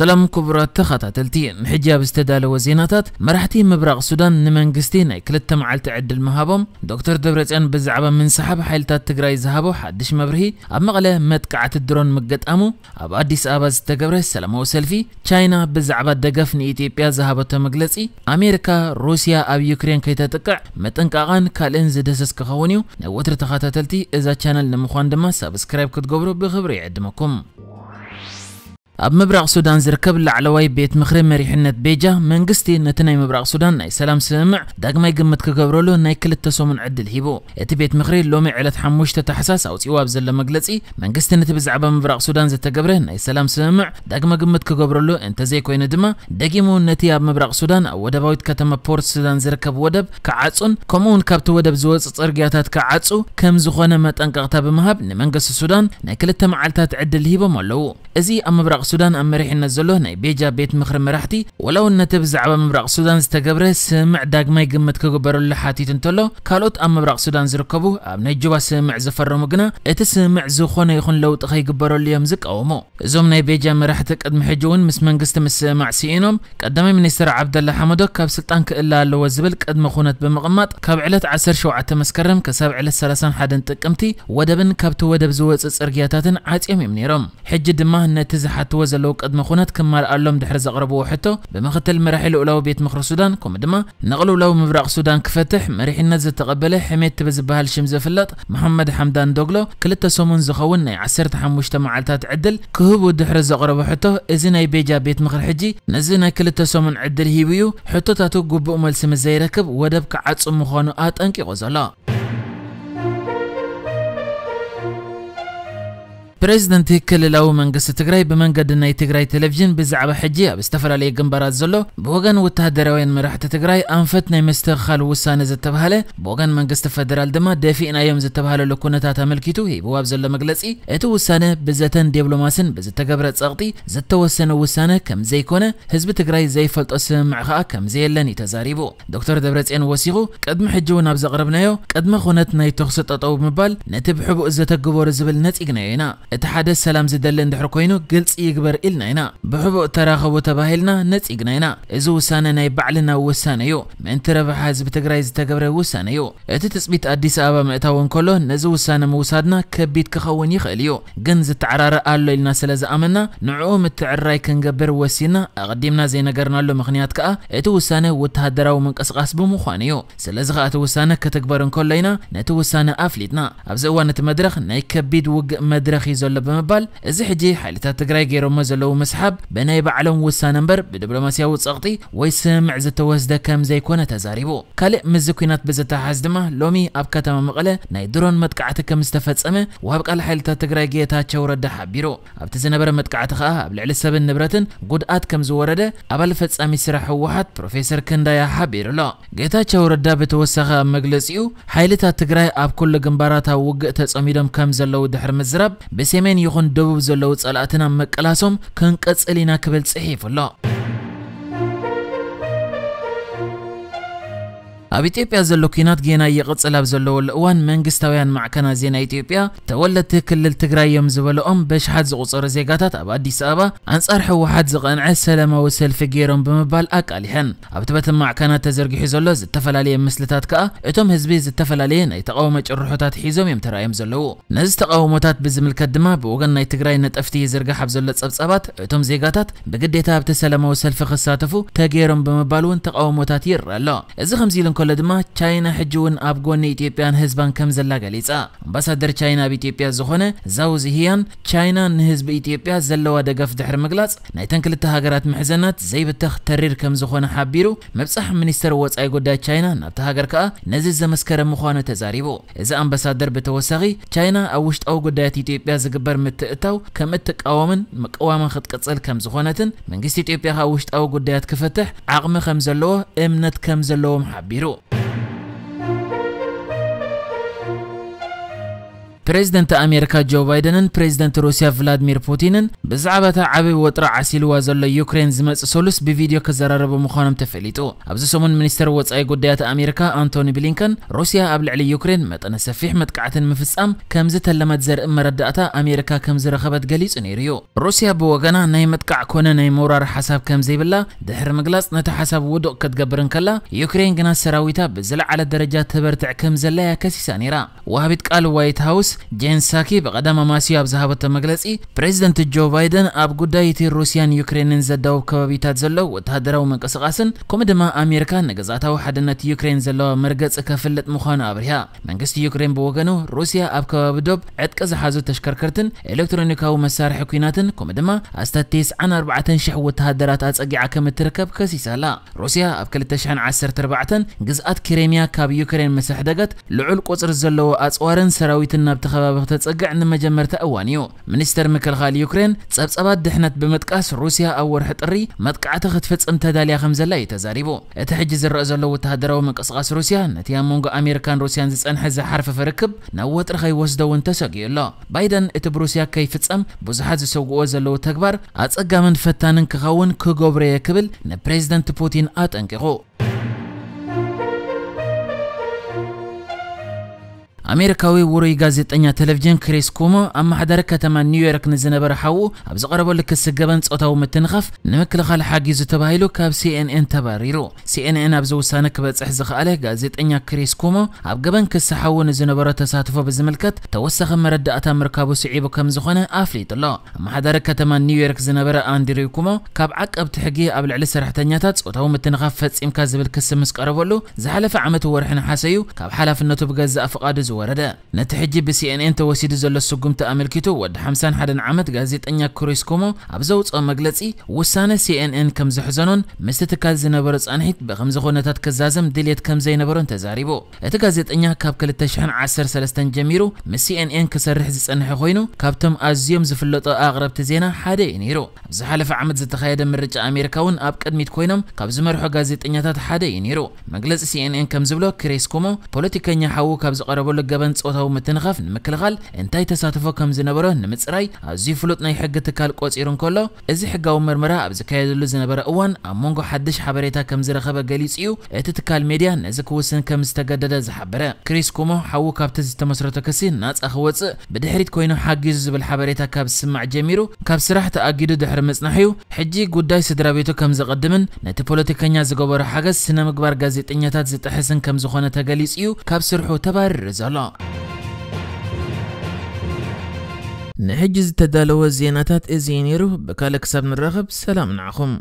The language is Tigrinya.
ሰላም ክቡራት ተኸታተልቲ፣ ንሕጂ ኣብ ዝተዳለወ ዜናታት፣ መራሕቲ ምብራቕ ሱዳን ንመንግስቲ ናይ ክልተ መዓልቲ ዕድል ምሃቦም፣ ዶክተር ደብረጽዮን ብዛዕባ ምንስሓብ ሓይልታት ትግራይ ዝሃቦ ሓድሽ መብርሂ፣ ኣብ መቐለ መጥቃዕቲ ድሮን ምግጣሙ፣ ኣብ ኣዲስ ኣበባ ዝተገብረ ሰላማዊ ሰልፊ፣ ቻይና ብዛዕባ ደገፍ ንኢትዮጵያ ዝሃበቶ መግለጺ፣ ኣሜሪካ ሩስያ ኣብ ዩክሬን ከይተጥቅዕ ምጥንቃቓን ካልእን ዝድህስስ ክኸውን እዩ። ናይ ወትሪ ተኸታተልቲ እዛ ቻነል ንምዃን ድማ ሳብስክራይብ ክትገብሩ ብኽብሪ ይዕድመኩም። ኣብ ምብራቕ ሱዳን ዝርከብ ላዕለዋይ ቤት ምኽሪ መሪሕነት ቤጃ፣ መንግስቲ ነቲ ናይ ምብራቕ ሱዳን ናይ ሰላም ስምምዕ ዳግማይ ግምት ክገብረሉ ናይ ክልተ ሰሙን ዕድል ሂቡ። እቲ ቤት ምኽሪ ሎሚ ዕለት ሓሙሽተ ታሕሳስ ኣውጺኡ ኣብ ዘሎ መግለጺ፣ መንግስቲ ነቲ ብዛዕባ ምብራቕ ሱዳን ዝተገብረ ናይ ሰላም ስምምዕ ዳግመ ግምት ክገብረሉ፣ እንተዘይኮይኑ ድማ ደጊሙ ነቲ ኣብ ምብራቕ ሱዳን ኣብ ወደባዊት ከተማ ፖርት ሱዳን ዝርከብ ወደብ ክዓጹን ከምኡውን ካብቲ ወደብ ዝወጽእ ጽርግያታት ክዓጹ ከም ዝኾነ መጠንቀቕታ ብምሃብ፣ ንመንግስቲ ሱዳን ናይ ክልተ መዓልታት ዕድል ሂቦም ኣለዉ። እዚ ኣብ ምብራቕ ሱዳን ኣብ መሪሕነት ዘሎ ናይ ቤጃ ቤት ምኽሪ መራሕቲ፣ ወላ እውን ነቲ ብዛዕባ ምብራቕ ሱዳን ዝተገብረ ስምምዕ ዳግማይ ግምት ክግበረሉ ሓቲቱ እንተሎ፣ ካልኦት ኣብ ምብራቕ ሱዳን ዝርከቡ ኣብ ናይ ጁባ ስምምዕ ዝፈረሙ ግና፣ እቲ ስምምዕ ዝኾነ ይኹን ለውጢ ከይግበረሉ እዮም ዝቃወሙ። እዞም ናይ ቤጃ መራሕቲ ቅድሚ ሕጂ እውን ምስ መንግስቲ ምስምማዕ ስኢኖም፣ ቀዳማይ ሚኒስትር ዓብደላ ሓመዶክ ካብ ስልጣን ክእለ ኣለዎ ዝብል ቅድመ ኩነት ብምቕማጥ፣ ካብ ዕለት ዓሰርተ ሸውዓተ መስከረም ክሳብ ዕለት ሰላሳን ሓደን ጥቅምቲ ወደብን ካብቲ ወደብ ዝወጽእ ጽርግያታትን ዓጽዮም እዮም ነይሮም። ሕጂ ድማ ነቲ ዝሓትዎ ዘለዉ ቅድመ ኩነት ክማልኣሎም ድሕሪ ዘቕረብዎ ሕቶ፣ ብምኽትል መራሒ ልኡላዊ ቤት ምኽሪ ሱዳን፣ ከምኡ ድማ ንቕልውላው ምብራቕ ሱዳን ክፈትሕ መሪሕነት ዝተቐበለ ሕሜቲ ብዝበሃል ሽም ዝፍለጥ መሓመድ ሓምዳን ዶግሎ፣ ክልተ ሰሙን ዝኸውን ናይ ዓሰርተ ሓሙሽተ መዓልታት ዕድል ክህቡ ድሕሪ ዘቕረቦ ሕቶ፣ እዚ ናይ ቤጃ ቤት ምኽሪ ሕጂ ነዚ ናይ ክልተ ሰሙን ዕድል ሂቡ እዩ። ሕቶታቱ ግቡእ መልሲ ምስ ዘይረክብ ወደብ ክዓጹ ምዃኑ ኣጠንቂቑ ዘሎ። ፕሬዝደንት ክልላዊ መንግስቲ ትግራይ ብመንገዲ ናይ ትግራይ ቴሌቪዥን ብዛዕባ ሕጂ ኣብ ዝተፈላለየ ግንባራት ዘሎ ብወገን ወተሃደራውያን መራሕቲ ትግራይ ኣንፈት ናይ ምስትኽኻል ውሳነ ዝተባህለ፣ ብወገን መንግስቲ ፈደራል ድማ ደፊእናዮም ዝተባህለሉ ኩነታት ኣመልኪቱ ሂብዎ ኣብ ዘሎ መግለጺ፣ እቲ ውሳነ ብዘተን ዲፕሎማስን ብዝተገብረ ጸቕጢ ዝተወሰነ ውሳነ ከም ዘይኮነ፣ ህዝቢ ትግራይ ዘይፈልጦ ስምምዕ ከኣ ከም ዘየለን እዩ ተዛሪቡ። ዶክተር ደብረጽዮን ወሲኹ፣ ቅድሚ ሕጂ እውን ኣብ ዘቕረብናዮ ቅድመ ኩነት ናይ ተኹሲ ጠጠው ብምባል ነቲ ብሕቡእ ዘተግበሩ ዝብል ነጺግናዮ ኢና። እቲ ሓደ ሰላም ዝደሊ እንድሕር ኮይኑ ግልጺ ይግበር ኢልና ኢና። ብሕቡእ ተራኸቡ ተባሂልና ነጺግና ኢና። እዚ ውሳነ ናይ ባዕልና ውሳነ እዩ። ምእንቲ ረብሓ ህዝቢ ትግራይ ዝተገብረ ውሳነ እዩ። እቲ ትጽቢት ኣዲስ ኣበባ ምእታው እንከሎ ነዚ ውሳነ ምውሳድና ከቢድ ክኸውን ይኽእል እዩ። ግን ዝተዓራረ ኣሎ ኢልና ስለ ዝኣመና ንዕኡ ምትዕርራይ ክንገብር ወሲና። ኣቐዲምና ዘይነገርናሉ ምኽንያት ከኣ እቲ ውሳነ ወተሃደራዊ ምንቅስቓስ ብምዃኑ እዩ። ስለዚ ከኣ እቲ ውሳነ ክትግበር እንከሎ ኢና ነቲ ውሳነ ኣፍሊጥና። ኣብዚ እዋን እቲ መድረኽ ናይ ከቢድ ውግእ መድረኽ እዩ ዘሎ ብምባል፣ እዚ ሕጂ ሓይልታት ትግራይ ገይሮሞ ዘለዉ ምስሓብ ብናይ ባዕሎም ውሳነ እምበር ብዲፕሎማስያዊ ጸቕጢ ወይ ስምምዕ ዝተወስደ ከም ዘይኮነ ተዛሪቡ። ካልእ ምስዚ ኲናት ብዝተሓሓዝ ድማ ሎሚ ኣብ ከተማ መቐለ ናይ ድሮን መጥቃዕቲ ከም ዝተፈጸመ ወሃብ ቃል ሓይልታት ትግራይ ጌታቸው ረዳ ሓቢሩ። ኣብቲ ዝነበረ መጥቃዕቲ ከኣ ኣብ ልዕሊ ሰብን ንብረትን ጉድኣት ከም ዝወረደ ኣባል ፈጻሚ ስራሕ ህወሓት ፕሮፌሰር ክንዳያ ሓቢሩ ኣሎ። ጌታቸው ረዳ ብተወሳኺ ኣብ መግለጺኡ፣ ሓይልታት ትግራይ ኣብ ኩሉ ግንባራት ኣብ ውግእ ተጸሚዶም ከም ዘለዉ ድሕሪ ምዝራብ፣ ብሰሜን ይኹን ደቡብ ዘለዉ ጸላእትና ምቅላሶም ክንቅጽል ኢና ክብል ጽሒፉ ኣሎ። ኣብ ኢትዮጵያ ዘሎ ኲናት ጌና ይቕጽል ኣብ ዘለወሉ እዋን፣ መንግስታውያን ማዕከናት ዜና ኢትዮጵያ፣ ተወለድቲ ክልል ትግራይ እዮም ዝበለኦም በሽሓት ዝቑጸሩ ዜጋታት ኣብ ኣዲስ ኣበባ ኣንጻር ህወሓት ዝቐንዐ ሰላማዊ ሰልፊ ገይሮም ብምባል ኣቃሊሐን። ኣብቲ በተን ማዕከናት ተዘርጊሑ ዘሎ ዝተፈላለየ ምስልታት ከኣ፣ እቶም ህዝቢ ዝተፈላለየ ናይ ተቓውሞ ጭርሖታት ሒዞም እዮም ተራእዮም ዘለዉ። ነዚ ተቓውሞታት ብዝምልከት ድማ፣ ብወገን ናይ ትግራይ ነጠፍቲ ይዝርጋሕ ኣብ ዘሎ ጸብጻባት፣ እቶም ዜጋታት ብግዴታ ኣብቲ ሰላማዊ ሰልፊ ክሳተፉ ተገይሮም ብምባል እውን ተቓውሞታት ይረአ ኣሎ። እዚ ከምዚ ኢሉ እንከሎ ድማ፣ ቻይና ሕጂ እውን ኣብ ጎኒ ኢትዮጵያን ህዝባን ከም ዘላ ገሊጻ። ኣምባሳደር ቻይና ኣብ ኢትዮጵያ ዝኾነ ዛው ዚሂያን፣ ቻይና ንህዝቢ ኢትዮጵያ ዘለዋ ደገፍ ድሕሪ ምግላጽ፣ ናይተን ክልተ ሃገራት ምሕዘናት ዘይብተኽ ተሪር ከም ዝኾነ ሓቢሩ፣ ምብጻሕ ሚኒስተር ወጻኢ ጉዳይ ቻይና ናብታ ሃገር ከኣ ነዚ ዘመስከረ ምዃኑ ተዛሪቡ። እዚ ኣምባሳደር ብተወሳኺ፣ ቻይና ኣብ ውሽጣዊ ጉዳያት ኢትዮጵያ ዝግበር ምትእትታው ከም እትቃወምን ምቅዋማ ክትቅጽል ከም ዝኾነትን፣ መንግስቲ ኢትዮጵያ ከኣ ውሽጣዊ ጉዳያት ክፈትሕ ዓቕሚ ከም ዘለዎ እምነት ከም ዘለዎም ሓቢሩ። ፕሬዝደንት ኣሜሪካ ጆ ባይደንን ፕሬዝደንት ሩስያ ቭላድሚር ፑቲንን ብዛዕባ እታ ዓቢ ወጥሪ ዓሲልዋ ዘሎ ዩክሬን ዝመጽእ ሰሉስ ብቪድዮ ክዘራረቡ ምዃኖም ተፈሊጡ። ኣብዚ ሰሙን ሚኒስተር ወጻኢ ጉዳያት ኣሜሪካ ኣንቶኒ ብሊንከን ሩስያ ኣብ ልዕሊ ዩክሬን መጠነ ሰፊሕ መጥቃዕትን ምፍጻም ከም ዝተለመት ዘርኢ መረዳእታ ኣሜሪካ ከም ዝረኸበት ገሊጹ ነይሩ እዩ። ሩስያ ብወገና ናይ ምጥቃዕ ኮነ ናይ ምውራር ሓሳብ ከም ዘይብላ ድሕሪ ምግላጽ ነቲ ሓሳብ ውዱቕ ክትገብር እንከላ፣ ዩክሬን ግና ሰራዊታ ብዝለዓለ ደረጃ ተበርትዕ ከም ዘላ እያ ከሲሳ ነይራ። ወሃቢት ቃል ዋይት ሃውስ ጄን ሳኪ ብቐዳም ኣማስዩ ኣብ ዝሃበቶ መግለጺ፣ ፕሬዚደንት ጆ ባይደን ኣብ ጉዳይ እቲ ሩስያን ዩክሬንን ዘዳውብ ከባቢታት ዘሎ ወተሃደራዊ ምንቅስቓስን ከምኡ ድማ ኣሜሪካ ንግዝኣታዊ ሓድነት ዩክሬን ዘለዋ መርገጺ ከፍልጥ ምዃኑ ኣብሪሃ። መንግስቲ ዩክሬን ብወገኑ ሩስያ ኣብ ከባቢ ዶብ ዕጥቂ ዝሓዙ ተሽከርከርትን ኤሌክትሮኒካዊ መሳርሒ ኲናትን ከምኡ ድማ ኣስታት ተስዓን ኣርባዕተን ሽሕ ወተሃደራት ኣጸጊዓ ከም እትርከብ ከሲሳ ኣላ። ሩስያ ኣብ ክልተ ሽሕን ዓሰርተ ኣርባዕተን ግዝኣት ክሬምያ ካብ ዩክሬን ምስ ኣሕደገት፣ ልዑል ቁጽሪ ዘለዎ ኣጽዋርን ሰራዊትን ናብቲ ከባቢ ክተጸግዕ ንመጀመርታ እዋን እዩ። ሚኒስተር ምክልኻል ዩክሬን ጸብጸባት ድሕነት ብምጥቃስ፣ ሩስያ ኣብ ወርሒ ጥሪ መጥቃዕቲ ክትፍጽም ተዳልያ ከም ዘላ እዩ ተዛሪቡ። እቲ ሕጂ ዝረአ ዘሎ ወተሃደራዊ ምንቅስቓስ ሩስያ፣ ነቲ ኣብ መንጎ ኣሜሪካን ሩስያን ዝጸንሐ ዝሓርፈፈ ርክብ ናብ ወጥሪ ከይወስዶ እውን ተሰጊኡ ኣሎ። ባይደን፣ እቲ ብሩስያ ከይፍጸም ብዙሓት ዝሰግእዎ ዘለዉ ተግባር ኣጸጋምን ፈታንን ክኸውን ክገብሮ እየ ክብል ንፕሬዚደንት ፑቲን ኣጠንቂቑ። ኣሜሪካዊ ውሩይ ጋዜጠኛ ቴሌቪዥን ክሪስ ኩሞ፣ ኣመሓዳሪ ከተማ ኒውዮርክ ንዝነበረ ሓዉ ኣብ ዝቐረበሉ ክሲ ገበን ጾታዊ ምትንኻፍ ንምክልኻል ሓጊዙ ተባሂሉ ካብ ሲኤንኤን ተባሪሩ። ሲኤንኤን ኣብዚ ውሳነ ክበጽሕ ዝኸኣለ፣ ጋዜጠኛ ክሪስ ኩሞ ኣብ ገበን ክሲ ሓዉ ንዝነበሮ ተሳትፎ ብዝምልከት ተወሳኺ መረዳእታ ምርካቡ ስዒቡ ከም ዝኾነ ኣፍሊጡ ኣሎ። ኣመሓዳሪ ከተማ ኒውዮርክ ዝነበረ ኣንድሪው ኩሞ፣ ካብ ዓቀብቲ ሕጊ ኣብ ልዕሊ ሰራሕተኛታት ጾታዊ ምትንኻፍ ፈጺምካ ዝብል ክሲ ምስ ቀረበሉ፣ ዝሓለፈ ዓመት ወርሒ ነሓሰ እዩ ካብ ሓላፍነቱ ብገዛእ ፍቓዱ ዝወረደ። ነቲ ሕጂ ብሲኤንኤን ተወሲዱ ዘሎ ስጉምቲ ኣመልኪቱ፣ ወዲ ሓምሳን ሓደን ዓመት ጋዜጠኛ ክሪስ ኩሞ ኣብ ዘውጽኦ መግለጺ፣ ውሳነ ሲኤንኤን ከም ዘሕዘኖን ምስቲ ትካል ዝነበሮ ጻንሒት ብኸምዚ ኩነታት ክዛዘም ድልየት ከም ዘይነበሮን ተዛሪቡ። እቲ ጋዜጠኛ ካብ ክልተ ሽሕን ዓሰርተ ሰለስተን ጀሚሩ ምስ ሲኤንኤን ክሰርሕ ዝጸንሐ ኮይኑ፣ ካብቶም ኣዝዮም ዝፍለጡ ኣቕረብቲ ዜና ሓደ እዩ ነይሩ። ኣብ ዝሓለፈ ዓመት ዝተኻየደ ምርጫ ኣሜሪካ እውን ኣብ ቅድሚት ኮይኖም ካብ ዝመርሑ ጋዜጠኛታት ሓደ እዩ ነይሩ። መግለጺ ሲኤንኤን ከም ዝብሎ፣ ክሪስ ኩሞ ፖለቲከኛ ሓዉ ካብ ዝቐረበሉ ገበን ጾታዊ ምትንኻፍ ንምክልኻል እንታይ ተሳትፎ ከም ዝነበሮ ንምጽራይ ኣዝዩ ፍሉጥ ናይ ሕጊ ትካል ቆጺሩ እንከሎ፣ እዚ ሕጋዊ መርመራ ኣብ ዝካየደሉ ዝነበረ እዋን ኣብ መንጎ ሓድሽ ሓበሬታ ከም ዝረኸበ ገሊጹ እዩ። እቲ ትካል ሜድያ ነዚ ክውስን ከም ዝተገደደ ዝሓበረ ክሪስ ኩሞ፣ ሓዉ ካብቲ ዝተመስረቶ ክሲ ናጻ ክወጽእ ብድሕሪት ኮይኑ ሓጊዙ ዝብል ሓበሬታ ካብ ዝስማዕ ጀሚሩ ካብ ስራሕ ተኣጊዱ ድሕሪ ምጽናሕ እዩ። ሕጂ ጉዳይ ስድራ ቤቱ ከም ዘቐድምን ነቲ ፖለቲከኛ ዝገበሮ ሓገዝ ስነ ምግባር ጋዜጠኛታት ዝጥሕስን ከም ዝኾነ ተገሊጹ እዩ ካብ ስርሑ ተባሪሩ ዘሎ። ንሕጂ ዝተዳለወ ዜናታት እዚ እዩ ነይሩ። ብካልእ ክሳብ ንራኸብ ሰላም ንዓኹም።